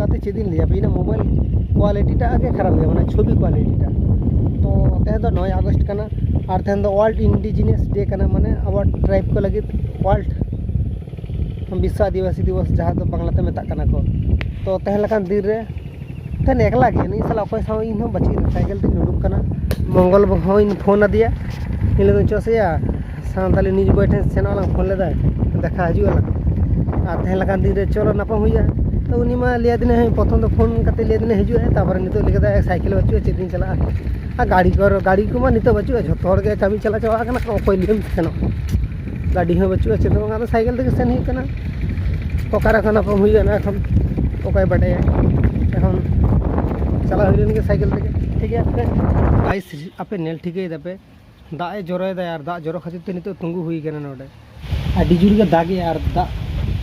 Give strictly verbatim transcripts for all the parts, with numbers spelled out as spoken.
ᱚᱱᱟᱛᱮ ᱪᱮᱫ ᱤᱧ ᱞᱟᱹᱭᱟ, ᱤᱧᱟᱹᱜ ᱢᱳᱵᱟᱭᱤᱞ ᱠᱳᱣᱟᱞᱤᱴᱤ ᱴᱟᱜ ᱜᱮ ᱠᱷᱟᱨᱟᱯ ᱜᱮᱭᱟ, ᱢᱟᱱᱮ ᱪᱷᱚᱵᱤ ᱠᱳᱣᱟᱞᱤᱴᱤ ᱴᱟᱜ᱾ ᱛᱚ ᱛᱮᱦᱮᱧ ᱫᱚ ᱱᱚᱭ ᱟᱜᱚᱥᱴ ᱠᱟᱱᱟ, ᱟᱨ ᱛᱮᱦᱮᱧ ᱫᱚ ᱳᱣᱟᱨᱞᱰ ᱤᱱᱰᱤᱡᱤᱱᱟᱥ ᱰᱮ ᱠᱟᱱᱟ, ᱢᱟᱱᱮ ᱟᱵᱚᱣᱟᱜ ᱴᱨᱟᱭᱤᱵᱽ ᱠᱚ ᱞᱟᱹᱜᱤᱫ ᱳᱣᱟᱨᱞᱰ ᱵᱤᱥᱥᱚ ᱟᱹᱫᱤᱵᱟᱹᱥᱤ ᱫᱤᱵᱚᱥ, ᱡᱟᱦᱟᱸ ᱫᱚ ᱵᱟᱝᱞᱟᱛᱮ ᱢᱮᱛᱟᱜ ᱠᱟᱱᱟ ᱠᱚ᱾ ᱛᱚ ᱛᱮᱦᱮᱧ ᱞᱮᱠᱟᱱ ᱫᱤᱱ ᱨᱮ ᱛᱮᱦᱮᱧ ᱮᱠᱞᱟ ᱜᱮ, ᱤᱧ ᱥᱟᱞᱟᱜ ᱚᱠᱚᱭ ᱥᱟᱶ ᱤᱧ ᱦᱚᱸ ᱵᱟᱹᱪᱩᱜ ᱤᱧ, ᱥᱟᱭᱠᱮᱞ ᱛᱮᱧ ᱩᱰᱩᱠ ᱠᱟᱱᱟ᱾ ᱢᱚᱝᱜᱚᱞ ᱦᱚᱸᱧ ᱯᱷᱳᱱ ᱟᱫᱮᱭᱟ, ᱤᱧ ᱞᱟᱹᱭᱫᱟᱹᱧ ᱪᱚ ᱥᱮᱭᱟ ᱥᱟᱱᱛᱟᱞᱤ ᱱᱤᱭᱩᱡᱽ ᱵᱚᱭ ᱴᱷᱮᱱ ᱥᱮᱱᱚᱜ ᱟᱞᱟᱝ, ᱯᱷᱳᱱ ᱞᱮᱫᱟᱭ, ᱫᱮᱠᱷᱟ ᱦᱤᱡᱩᱜ ᱟᱞᱟᱝ᱾ ᱟᱨ ᱛᱮᱦᱮᱧ ᱞᱮᱠᱟᱱ ᱫᱤᱱ ᱨᱮ ᱪᱚᱞᱚ ᱧᱟᱯᱟᱢ ᱦᱩᱭᱩᱜᱼᱟ᱾ ᱛᱚ ᱩᱱᱤ ᱢᱟ ᱞᱟᱹᱭ ᱟᱹᱫᱤᱧᱟ, ᱦᱮᱸ, ᱯᱨᱚᱛᱷᱚᱢ ᱫᱚ ᱯᱷᱳᱱ ᱠᱟᱛᱮ ᱞᱟᱹᱭ ᱟᱹᱫᱤᱧᱟ ᱦᱤᱡᱩᱜ ᱟᱭ, ᱛᱟᱨᱯᱚᱨᱮ ᱱᱤᱛᱚᱜ ᱞᱟᱹᱭ ᱠᱮᱫᱟᱭ ᱥᱟᱭᱠᱮᱞ ᱵᱟᱹᱪᱩᱜᱼᱟ, ᱪᱮᱫ ᱛᱤᱧ ᱪᱟᱞᱟᱜᱼᱟ? ᱟᱨ ᱜᱟᱹᱰᱤ ᱠᱚ, ᱜᱟᱹᱰᱤ ᱠᱚᱢᱟ ᱱᱤᱛᱚᱜ ᱵᱟᱹᱪᱩᱜᱼᱟ, ᱡᱷᱚᱛᱚ ᱦᱚᱲ ᱜᱮ ᱠᱟᱹᱢᱤ ᱪᱟᱞᱟᱣ ᱪᱟᱵᱟ ᱟᱠᱟᱱᱟ, ᱚᱠᱚᱭ ᱞᱟᱹᱭᱟᱢ ᱥᱮᱱᱚᱜᱼᱟ? ᱜᱟᱹᱰᱤ ᱦᱚᱸ ᱵᱟᱹᱪᱩᱜᱼᱟ, ᱪᱮᱫ ᱦᱚᱸ ᱵᱟᱝ, ᱟᱫᱚ ᱥᱟᱭᱠᱮᱞ ᱛᱮᱜᱮ ᱥᱮᱱ ᱦᱩᱭᱩᱜ ᱠᱟᱱᱟ᱾ ᱚᱠᱟᱨᱮ ᱠᱷᱚᱱ ᱧᱟᱯᱟᱢ ᱦᱩᱭᱩᱜᱼᱟ ᱚᱱᱟ ᱮᱠᱷᱚᱱ ᱚᱠᱚᱭ ᱵᱟᱰᱟᱭᱟ? ᱮᱠᱷᱚᱱ ᱪᱟᱞᱟᱣ ᱦᱩᱭ ᱞᱮᱱ ᱜᱮ ᱥᱟᱭᱠᱮᱞ ᱛᱮᱜᱮ, ᱴᱷᱤᱠ ᱜᱮᱭᱟ᱾ ᱜᱟᱭᱤᱥ, ᱟᱯᱮ ᱧᱮᱞ ᱴᱷᱤᱠᱟᱹᱭ ᱫᱟᱯᱮ, ᱫᱟᱜ ᱮ ᱡᱚᱨᱚᱭᱮᱫᱟ ᱟᱨ ᱫᱟᱜ ᱡᱚᱨᱚ ᱠᱷᱟᱹᱛᱤᱨ ᱛᱮ ᱱᱤᱛᱚᱜ ᱛᱤᱸᱜᱩ ᱦᱩᱭ ᱠᱟᱱᱟ ᱱᱚᱰᱮ᱾ ᱟᱹᱰᱤ ᱡᱳᱨ ᱜᱮ ᱫᱟᱜᱮᱜᱼᱟ ᱟᱨ ᱫᱟᱜ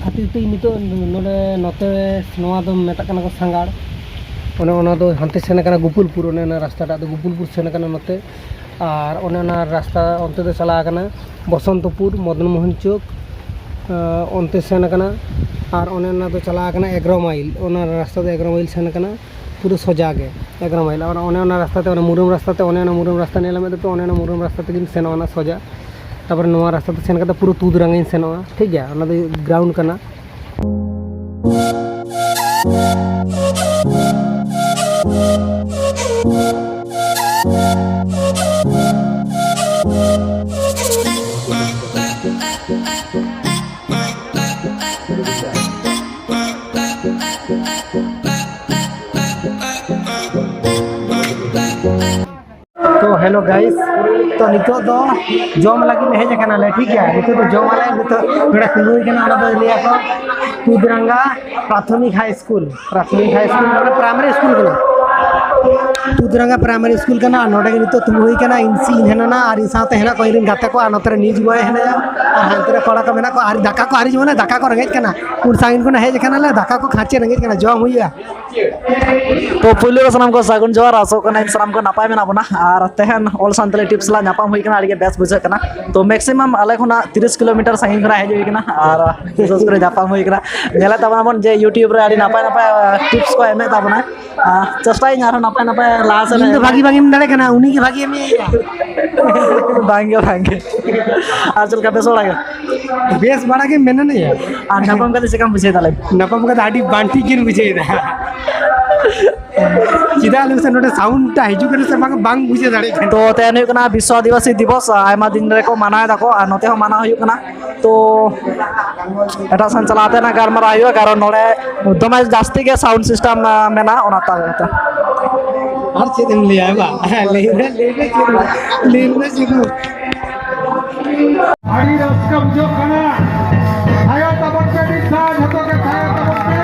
ᱠᱷᱟᱹᱛᱤᱨ ᱛᱮ ᱱᱤᱛᱚᱜ ᱱᱚᱰᱮ ᱱᱚᱛᱮ ᱱᱚᱣᱟ ᱫᱚ ᱢᱮᱛᱟᱜ ᱠᱟᱱᱟ ᱠᱚ ᱥᱟᱸᱜᱟᱲ᱾ ᱚᱱᱮ ᱚᱱᱟ ᱫᱚ ᱦᱟᱱᱛᱮ ᱥᱮᱱ ᱠᱟᱱᱟ ᱜᱳᱯᱩᱞᱯᱩᱨ, ᱚᱱᱮ ᱚᱱᱟ ᱨᱟᱥᱛᱟᱴᱟᱜ ᱫᱚ ᱜᱳᱯᱩᱞᱯᱩᱨ ᱥᱮᱱ ᱠᱟᱱᱟ ᱱᱚᱛᱮ᱾ ᱟᱨ ᱚᱱᱮ ᱚᱱᱟ ᱨᱟᱥᱛᱟ ᱚᱱᱛᱮ ᱫᱚ ᱪᱟᱞᱟᱣ ᱠᱟᱱᱟ ᱵᱚᱥᱚᱱᱛᱚᱯᱩᱨ, ᱢᱚᱫᱚᱱ ᱢᱳᱦᱚᱱ ᱪᱚᱠ, ᱟᱸ, ᱚᱱᱛᱮ ᱥᱮᱱ ᱠᱟᱱᱟ᱾ ᱟᱨ ᱚᱱᱮ ᱚᱱᱟ ᱫᱚ ᱪᱟᱞᱟᱣ ᱠᱟᱱᱟ ᱮᱜᱟᱨᱚ ᱢᱟᱭᱤᱞ, ᱚᱱᱟ ᱨᱟᱥᱛᱟ ᱫᱚ ᱮᱜᱟᱨᱚ ᱢᱟᱭᱤᱞ ᱥᱮᱱ ᱠᱟᱱᱟ᱾ ᱯᱩᱨᱟᱹ ᱥᱚᱡᱟ ᱜᱮ ᱮᱜᱟᱨᱚ ᱢᱟᱭᱤᱞ᱾ ᱟᱨ ᱚᱱᱮ ᱚᱱᱟ ᱨᱟᱥᱛᱟ ᱛᱮ, ᱚᱱᱟ ᱢᱩᱨᱟᱹᱢ ᱨᱟᱥᱛᱟ ᱛᱮ, ᱚᱱᱮ ᱚᱱᱟ ᱢᱩᱨᱟᱹᱢ ᱨᱟᱥᱛᱟ ᱧᱮᱞ ᱢᱮ ᱛᱚ, ᱚᱱᱮ ᱚᱱᱟ ᱢᱩᱨᱟᱹᱢ ᱨᱟᱥᱛᱟ ᱛᱮᱜᱤᱧ ᱥᱮᱱᱚᱜᱼᱟ ᱱᱟᱜ ᱥᱚᱡᱟ᱾ ᱛᱟᱨᱯᱚᱨᱮ ᱱᱚᱣᱟ ᱨᱟᱥᱛᱟ ᱛᱮ ᱥᱮᱱ ᱠᱟᱛᱮ ᱯᱩᱨᱟᱹ ᱛᱩᱫᱨᱟᱝᱜᱟᱧ ᱥᱮᱱᱚᱜᱼᱟ, ᱴᱷᱤᱠ ᱜᱮᱭᱟ? ᱚᱱᱟ ᱫᱚ ᱜᱨᱟᱣᱩᱱᱰ ᱠᱟᱱᱟ᱾ ᱛᱚ ᱦᱮᱞᱳ ᱜᱟᱭᱤᱥ, ᱛᱚ ᱱᱤᱛᱚᱜ ᱫᱚ ᱡᱚᱢ ᱞᱟᱹᱜᱤᱫ ᱞᱮ ᱦᱮᱡ ᱟᱠᱟᱱᱟᱞᱮ, ᱴᱷᱤᱠ ᱜᱮᱭᱟ᱾ ᱱᱤᱛᱚᱜ ᱫᱚ ᱡᱚᱢ ᱟᱞᱮ, ᱱᱤᱛᱚᱜ ᱱᱚᱰᱮ ᱛᱤᱸᱜᱩ ᱦᱩᱭ ᱠᱟᱱᱟ, ᱚᱱᱟ ᱫᱚ ᱞᱟᱹᱭᱟᱠᱚ ᱛᱩᱫᱨᱟᱝᱜᱟ ᱯᱨᱟᱛᱷᱚᱢᱤᱠ ᱦᱟᱭ ᱥᱠᱩᱞ, ᱯᱨᱟᱛᱷᱚᱢᱤᱠ ᱦᱟᱭ ᱥᱠᱩᱞ ᱢᱟᱱᱮ ᱯᱨᱟᱭᱢᱟᱨᱤ ᱥᱠᱩᱞ ᱠᱟᱱᱟ᱾ ᱛᱩᱫᱨᱟᱝᱜᱟ ᱯᱨᱟᱭᱢᱟᱨᱤ ᱥᱠᱩᱞ ᱠᱟᱱᱟ᱾ ᱟᱨ ᱱᱚᱰᱮ ᱜᱮ ᱱᱤᱛᱚᱜ ᱛᱤᱸᱜᱩ ᱦᱩᱭ ᱠᱟᱱᱟ᱾ ᱤᱧ ᱥᱤ ᱤᱧ ᱦᱮᱱᱟᱱᱟ ᱟᱨ ᱤᱧ ᱥᱟᱶᱛᱮ ᱦᱮᱱᱟᱜ ᱠᱚᱣᱟ ᱤᱧ ᱨᱮᱱ ᱜᱟᱛᱮ ᱠᱚ, ᱟᱨ ᱱᱚᱛᱮ ᱨᱮ ᱱᱤᱭᱩᱡ ᱵᱚᱭ ᱦᱮᱱᱟᱭᱟ, ᱟᱨ ᱦᱟᱱᱛᱮ ᱨᱮ ᱠᱚᱲᱟ ᱠᱚ ᱢᱮᱱᱟᱜ ᱠᱚᱣᱟ᱾ ᱟᱨ ᱫᱟᱠᱟ ᱠᱚ ᱟᱹᱣᱨᱤ ᱡᱚᱢᱟ, ᱫᱟᱠᱟ ᱠᱚ ᱨᱮᱸᱜᱮᱡ ᱠᱟᱱᱟ᱾ ᱩᱱ ᱥᱟᱺᱜᱤᱧ ᱠᱷᱚᱱᱟᱜ ᱦᱮᱡ ᱟᱠᱟᱱᱟᱞᱮ, ᱫᱟᱠᱟ ᱠᱚ ᱠᱷᱟᱸᱪᱮ ᱨᱮᱸᱜᱮᱡ ᱠᱟᱱᱟ, ᱡᱚᱢ ᱦᱩᱭᱩᱜᱼᱟ᱾ ᱛᱚ ᱯᱩᱭᱞᱩ ᱨᱮ ᱥᱟᱱᱟᱢ ᱠᱚ ᱥᱟᱹᱜᱩᱱ ᱡᱚᱦᱟᱨ, ᱟᱥᱚᱜ ᱠᱟᱱᱟᱧ ᱥᱟᱱᱟᱢ ᱠᱚ ᱱᱟᱯᱟᱭ ᱢᱮᱱᱟᱜ ᱵᱚᱱᱟ᱾ ᱟᱨ ᱛᱮᱦᱮᱧ ᱚᱞ ᱥᱟᱱᱛᱟᱲᱤ ᱴᱤᱯᱥ ᱥᱟᱞᱟᱜ ᱧᱟᱯᱟᱢ ᱦᱩᱭ ᱠᱟᱱᱟ, ᱟᱹᱰᱤ ᱜᱮ ᱵᱮᱥ ᱵᱩᱡᱷᱟᱹᱜ ᱠᱟᱱᱟ᱾ ᱛᱚ ᱢᱮᱠᱥᱤᱢᱟᱢ ᱟᱞᱮ ᱠᱷᱚᱱᱟᱜ ᱛᱤᱨᱤᱥ ᱠᱤᱞᱳᱢᱤᱴᱟᱨ ᱥᱟᱺᱜᱤᱧ ᱠᱷᱚᱱᱟᱜ ᱦᱮᱡ ᱦᱩᱭ ᱠᱟᱱᱟ, ᱟᱨ ᱵᱤᱥᱮᱥ ᱠᱚᱨᱮ ᱧᱟᱯᱟᱢ ᱦᱩᱭ ᱠᱟᱱᱟ᱾ ᱧᱮᱞᱮᱫ ᱛᱟᱵᱚᱱᱟᱵᱚᱱ ᱡᱮ YouTube ᱨᱮ ᱟᱹᱰᱤ ᱱᱟᱯᱟᱭ ᱱᱟᱯᱟᱭ ᱴᱤᱯᱥ ᱠᱚ ᱮᱢᱮᱫ ᱛᱟᱵᱚᱱᱟ᱾ ᱟᱨ ᱪᱮᱥᱴᱟᱭᱟᱹᱧ ᱟᱨᱦᱚᱸ ᱱᱟᱯᱟᱭ ᱱᱟᱯᱟᱭ ᱞᱟᱦᱟ ᱥᱮᱫ ᱤᱧ ᱫᱚ ᱵᱷᱟᱜᱤ ᱵᱟᱝ ᱮᱢ ᱫᱟᱲᱮ ᱠᱟᱱᱟ, ᱩᱱᱤ ᱜᱮ ᱵᱷᱟᱜᱤ ᱮᱢᱮᱭᱟ᱾ ᱵᱟᱝᱜᱮ, ᱵᱟᱝᱜᱮ᱾ ᱟᱨ ᱪᱮᱫ ᱞᱮᱠᱟ, ᱵᱮᱥ ᱵᱟᱲᱟ ᱜᱮ? ᱵᱮᱥ ᱵᱟᱲᱟ ᱜᱮ ᱢᱮᱱᱟᱹᱧᱟ᱾ ᱟᱨ ᱧᱟᱯᱟᱢ ᱠᱟᱛᱮ ᱪᱮᱠᱟᱢ ᱵᱩᱡᱷᱟᱹᱣ ᱫᱟ, ᱞᱟᱹᱭ ᱢᱮ? ᱧᱟᱯᱟᱢ ᱠᱟᱛᱮ ᱟᱹᱰᱤ ᱵᱟᱝ ᱴᱷᱤᱠ ᱜᱤᱧ ᱵᱩᱡᱷᱟᱹᱣ ᱮᱫᱟ᱾ ᱪᱮᱫᱟᱜ ᱞᱟᱹᱭ ᱢᱮᱥᱮ, ᱱᱚᱰᱮ ᱥᱟᱣᱩᱱᱰ ᱴᱟ ᱦᱤᱡᱩᱜ ᱠᱟᱱᱟ ᱥᱮ ᱵᱟᱝ, ᱵᱟᱝ ᱵᱩᱡᱷᱟᱹᱣ ᱫᱟᱲᱮᱭᱟᱜ ᱠᱟᱱᱟ᱾ ᱛᱚ ᱛᱮᱦᱮᱧ ᱦᱩᱭᱩᱜ ᱠᱟᱱᱟ ᱵᱤᱥᱥᱚ ᱟᱹᱫᱤᱵᱟᱹᱥᱤ ᱫᱤᱵᱚᱥ, ᱟᱭᱢᱟ ᱫᱤᱱ ᱨᱮᱠᱚ ᱢᱟᱱᱟᱣ ᱮᱫᱟ ᱠᱚ, ᱟᱨ ᱱᱚᱛᱮ ᱦᱚᱸ ᱢᱟᱱᱟᱣ ᱦᱩᱭᱩᱜ ᱠᱟᱱᱟ᱾ ᱛᱚ ᱮᱴᱟᱜ ᱥᱮᱱ ᱪᱟᱞᱟᱣ ᱠᱟᱛᱮ ᱱᱟᱜ ᱜᱟᱞᱢᱟᱨᱟᱣ ᱦᱩᱭᱩᱜᱼᱟ, ᱠᱟᱨᱚᱱ ᱱᱚᱰᱮ ᱫᱚᱢᱮ ᱡᱟᱹᱥᱛᱤ ᱜᱮ ᱥᱟᱣᱩᱱᱰ ᱥᱤᱥᱴᱮᱢ ᱢᱮᱱᱟᱜᱼᱟ, ᱚᱱᱟ ᱛᱟᱞᱟ ᱨᱮ᱾ ᱟᱨ ᱪᱮᱫ ᱮᱢ ᱞᱟᱹᱭᱟ, ᱵᱟ? ᱞᱟᱹᱭ ᱢᱮ, ᱞᱟᱹᱭ ᱢᱮ ᱪᱮᱫ ᱮᱢ ᱞᱟᱹᱭ ᱢᱮ ᱪᱮᱫ ᱮᱢ ᱟᱹᱰᱤ ᱨᱟᱹᱥᱠᱟᱹ ᱵᱩᱡᱷᱟᱹᱜ ᱠᱟᱱᱟ᱾ ᱛᱷᱟᱭᱚ ᱛᱟᱵᱚᱱ ᱯᱮ, ᱢᱤᱫ ᱫᱷᱟᱣ ᱡᱷᱚᱛᱚ ᱜᱮ ᱛᱷᱟᱭᱚ ᱛᱟᱵᱚᱱ ᱯᱮ᱾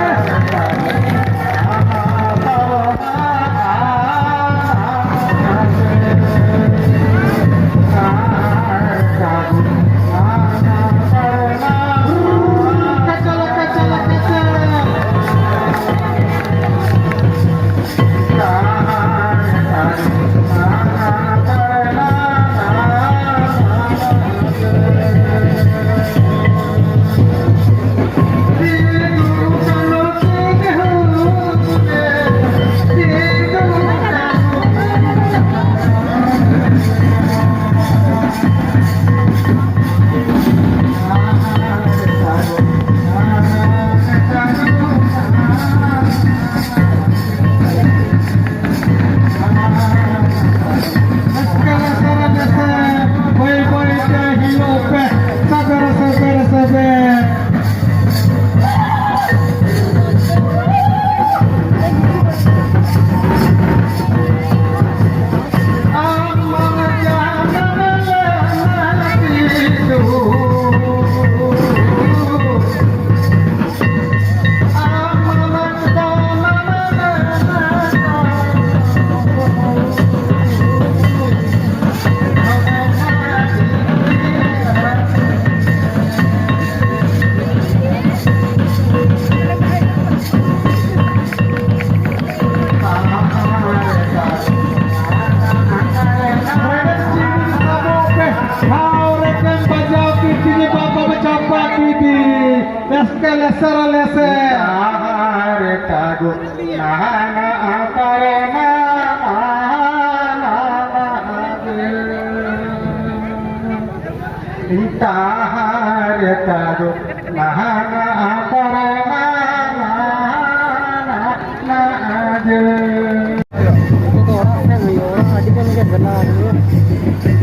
ᱥᱟᱨᱟ ᱞᱮᱥᱮ᱾ ᱟᱦᱟᱨ ᱛᱟᱜᱩ ᱱᱟᱦᱟᱱᱟ ᱟᱛᱟᱨ ᱱᱟᱦᱟᱱᱟ ᱜᱮ᱾ ᱛᱟᱦᱟᱨ ᱛᱟᱜᱩ ᱱᱟᱦᱟᱱᱟ ᱟᱛᱟᱨ ᱱᱟᱦᱟᱱᱟ ᱜᱮ᱾ ᱱᱤᱛᱚᱜ ᱫᱚ ᱚᱲᱟᱜ ᱥᱮᱱ ᱦᱩᱭᱩᱜᱼᱟ, ᱚᱲᱟᱜ ᱟᱹᱰᱤ ᱜᱟᱱ ᱜᱮ ᱵᱮᱱᱟᱣ ᱦᱩᱭᱩᱜᱼᱟ᱾